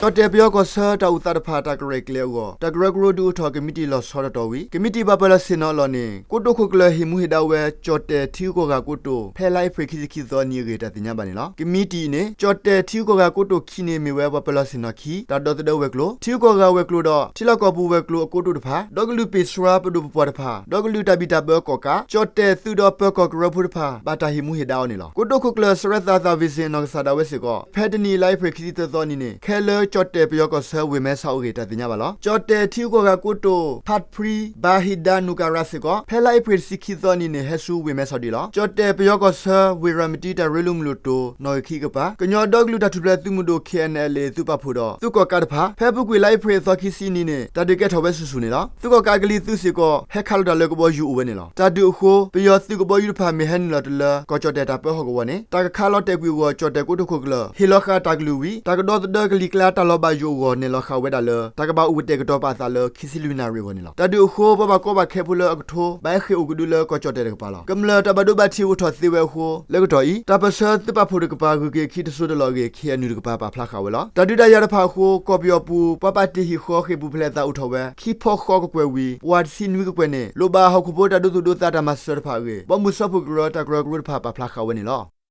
ကၠီၣ်တဲၣ်ပယီၤကီၢ်ဆၢတၢ်အိၣ်သးတဖၣ်တၢ်ကရဲၣ်ကျဲၤအဂီၢ် တၢ်ကရၢကရိဒုးအိၣ်ထီၣ်ကမံးတံာ်လီၤဆီတတီၤဝံၤ ကမံးတံာ်ပှၤပၢၤလီၢ်ဆ့ၣ်နီၤအလီၢ်န့ၣ် ကိတိာ်ခိၣ်ကျၢၢ်ဟ့ၣ်မူဟ့ၣ်ဒါဝဲ ကၠီၣ်တဲၣ်ထံဂုၤကီၢ်ဂၤကိတိာ် ဖဲလါအ့ဖြ့ၣ်ခံဆံခံသီနံၤအဂ့ၢ် တၢ်သ့ၣ်ညါဘၣ်န့ၣ်လီၤ. ကမံးတံာ်အံၤန့ၣ် ကၠီၣ်တဲၣ်ထံဂုၤကီၢ်ဂၤကိတိာ်ခံန့ၣ် မ့ၢ်ဝဲပှၤပၢၤလီၢ်ဆ့ၣ်နီၤခံ တၢ်ဒီသဒၢဝဲၤကျိၤ ထံဂုၤကီၢ်ဂၤဝဲၤကျိၤဒီး ထံလီၢ်ကီၢ်ပူၤဝဲၤကျိၤအကိတိာ်တဖၣ် ဒီကလုာ်ပ့ၣ်စှၤပဒိၣ်ပပှၢ်တဖၣ် ဒီကလုာ်တၢ်ဘံၣ်တၢ်ဘၢအကီၣ်ကး ကၠီၣ်တဲၣ်သုးဒီးပၢၤကီၢ်ကရၢဖိတဖၣ် ဘၣ်တၢ်ဟ့ၣ်မူဟ့ၣ်ဒါအီၤန့ၣ်လီၤ. ကိတိာ်ခိၣ်ကျၢၢ် စရဲသးသၣ်ဝ့ၣ်စ့ၣ်နီၢ်ကစၢ်ဒၣ်ဝဲစ့ၢ်ကီး ဖဲတနံၤအံၤ လါအ့ဖြ့ၣ်ခံဆံသၢသီနံၤန့ၣ် ခဲလၢာ်ကၠီၣ်တဲၣ်ပယီၤကီၢ်ဆၢဝ့ၢ်မဲဆီးအဂ့ၢ် တၢ်သ့ၣ်ညါဘၣ်လီၤ. ကၠီၣ်တဲၣ်ထံဂုၤကီၢ်ဂၤကိတိာ် ဖးဖရံ ဘၤဟံးဒါနူၤကၤရးစ့ၢ်ကီး ဖဲလါအ့ဖြ့ၣ်တဆံခံသီနံၤန့ၣ် ဟဲဆူဝ့ၢ်မဲဆီးဒံးလီၤ. ကၠီၣ်တဲၣ်ပယီၤကီၢ်ဆၢ ဝ့ၢ်ရၤမတံတၢ်ရ့လိာ်မုၢ်လိာ်တိၤ နီၣ်ဂံၢ်ခံကပၤ ကညီဒီကလုာ်တၢ်ထူၣ်ဖျဲးသုးမုၢ်ဒိၣ် ခ့ၣ်အဲၣ်ၣ်ၣ်အဲၣ်လ် သုးပာ်ဖှိၣ်ဒီး သုးကီၣ်ကးတဖၣ် ဖဲအပူၤကွံာ်လါအ့ဖြ့ၣ်အသီခံဆံနံၤန့ၣ် တၢ်ဒုးကဲထီၣ်ဝဲဆူၣ်ဆူၣ်န့ၣ်လီၤ. သုးကီၣ်ကးအကလံၤသုးစ့ၢ်ကီး ဟဲခးလီၤတၢ်လၢကဘီယူၤအိၣ်ဝဲန့ၣ်လီၤ. တၢ်ဒုးအဃိ ပယီၤသုးကဘီယူၤတဖၣ် မ့ၢ်ဟဲနုာ်လီၤတလၢ ကီၢ်ကၠီၣ်တဲၣ်တၢ်ပၢဟီၣ်ကဝီၤန့ၣ် တၢ်ကခးလီၤတဲာ်ကွံာ်အဂီၢ် ကၠီၣ်တဲၣ်ကိတိာ်ခိၣ်ကျၢၢ် ဟ့ၣ်လီၤဃာ်တၢ်ကလုၢ်ဝံၤ တၢ်ကဒီသဒၢကလံၤကျါတၢ်လီၤဘၣ်ယိၣ်အဂီၢ် နဲၣ်လီၤဃာ်ဝဲဒၣ်လၢ တၢ်ကဘၣ်အိၣ်ကတဲာ်ကတီၤပာ်သးလၢ ခံဆံလွံၢ်နၣ်ရံၣ်အဂီၢ်န့ၣ်လီၤ. တၢ်ဒုးအဃိ ပှၤဘၣ်ကီဘၣ်ခဲဖိလၢအကထိ ဘၣ်ဟဲဃ့ၢ်အိၣ်ကဒုလၢကီၢ်ကၠီၣ်တဲၣ်တကပၤလီၤ. ကမျၢၢ်တၢ်ဘၣ်ဒိဘၣ်ထံးအိၣ်ထီၣ်သ့ဝဲအဃိ လၢကတီၢ်အံၤ တၢ်ပၢၢ်ဆၢသုးပာ်ဖှိၣ်တကပၤ ဂုၤက့ၤအခံတစိၢ်တလီၢ်အဂ့ၢ် ခ့ၣ်အဲၣ်ယူၣ်တကပၤ ပာ်ဖျါဃာ်ဝဲလီၤ. တၢ်ဒုးတၢ်ယၤတဖၣ်အဃိ ကီၢ်ပယီၤပူၤ ပှၤပာ်တ့ၢ်ဟံၣ်ဃီ ဃ့ၢ်ပူၤဖျဲးအသးအိၣ်ထီၣ်ဝဲ ခံဖီဃီကကွဲၢ်ဝံၤ ပှၤတဆံနွံကကွဲၢ်န့ၣ် လိၣ်ဘၣ်ဟီၣ်ခိၣ်ဖိတၢ်ဒိသူၣ်ဒိသးတၢ်မၤစၢၤတဖၣ်အဂ့ၢ် ဘီမုၢ်စၢဖှိၣ်ကရၢ တၢ်ကရၢကရိတဖၣ် ပာ်ဖျါဃာ်ဝဲန့ၣ်လီၤ.